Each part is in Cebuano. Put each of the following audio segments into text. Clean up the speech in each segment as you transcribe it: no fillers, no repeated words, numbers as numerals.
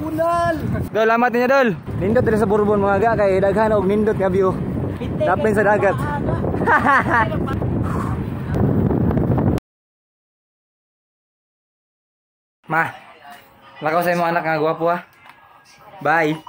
Bunal! Dol, amat niya, Dol. Nindot diri sa Bourbon, mga ga, kay daghan og nindot nga view. Dapin sa dagat. Ma, lakaw sa imong anak nga gwapo ha. Bye.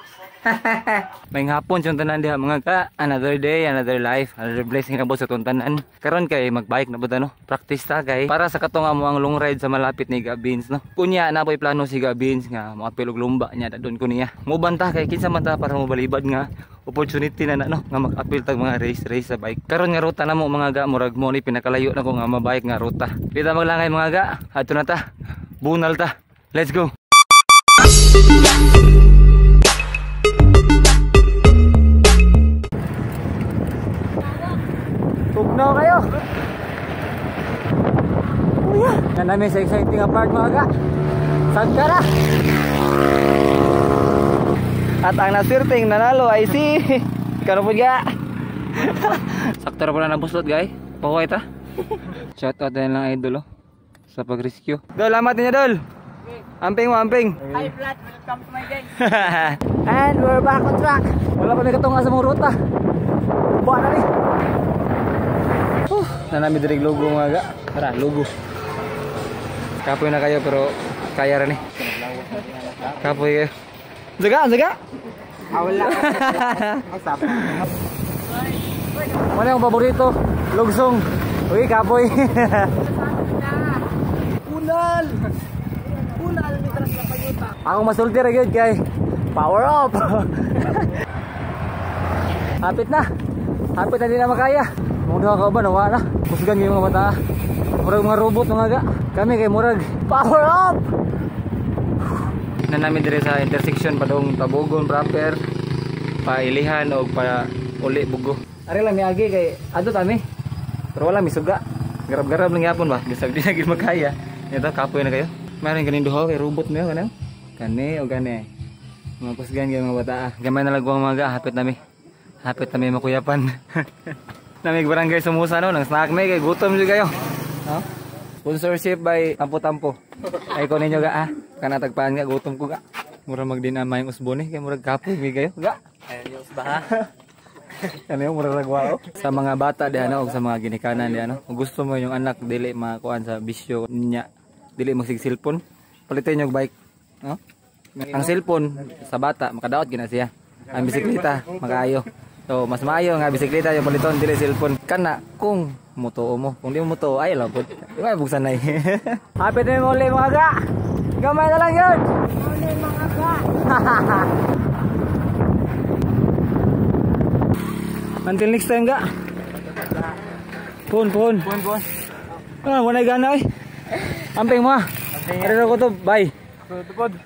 May hapon sa tanan diha, mga ka. Another day, another life, another blessing na po sa itong tanan. Karon kay magbike na po no? Practice ta kay para sa katong amo ang long ride sa malapit ni Gabins, no? Kunya na po'y plano si Gabins nga moapil og lumba niya dadon ko niya. Muban ta kay kinsa man ta para mobalibad nga opportunity na na no nga mag-apil tag mga race race sa bike. Karon nga ruta na mo, mga ga, murag mo ni pinakalayo na ko nga mabike nga ruta. Di ta maglangay, mga ga, adto na ta. Bunal ta. Let's go. Tugnaw kayo. Uya, na namin sa exciting part, mga ga. Sagkara. At ang nasirting nanalo ay si Kano po ga. Sakto ra pala nabuslot, guys. Pahuway ta. Shout out din lang idol oh, sa pag-rescue. Dol, amat niya, Dol. Amping mo, amping. Hi Vlad, welcome to my gang. And we're back on track. Wala pa may katunga sa mong ruta. Buwan na ni. Nanami diri logo, mga ga. Tara, logo. Kapoy na kayo pero kaya ra ni. Kapoy kayo. Zaga, zaga. Ah, wala. Ano yung paborito? Lugsong. Uy, kapoy. Unal! Unal, may taras na payuta. Ako masulti ra gyud kay power up. Hapit na. Hapit na, di na makaya. Mong duha ka ba nawa na. Kusgan yung mga bata. Murag mga robot, mga ga. Kami kay murag power up. Na namin dire sa intersection padung Tabogon proper, pailihan o pa uli Bugo. Ari lang miagi kay adto tami. Pero wala misuga. Garab-garab lang yapon ba. Bisag di na gid makaya. Ito kapoy na kayo. Meron ganin duha kay robot mo kanang. Kani o gani. Mga kusgan kay mga bata. Gamay na lagwang, mga ga, hapit nami. Hapit nami makuyapan. Namig barangay Sumusa no, nang snack may kay gutom jud kayo. No? Sponsorship by Tampo Tampo. Ay ko ninyo ga ah. Kana tagpaan ga, gutom ko ga. Mura magdinama yung usbon eh kay murag kapoy mi kayo ga. Ayun yung usba ha. Ano yung murag ragwao? Sa mga bata diha no, og sa mga ginikanan diha no. Kung gusto mo yung anak dili makuan sa bisyo niya, dili magsig cellphone, palitin yung bike, no? Ang cellphone sa bata makadaot gina siya. Ang bisikleta makaayo. So mas maayo nga bisikleta yung paliton dili cellphone. Kana kung mutuo mo, kung di mo mutuo ay lang pud. Di ba buksan nay. Hapit na mo uli, mga ga. Gamay na lang yun. Uli, mga ga. Until next time ga. Pun pun. Pun pun. Ah, wala gana oy. Amping mo. Ari ko to, bye. Tutupod.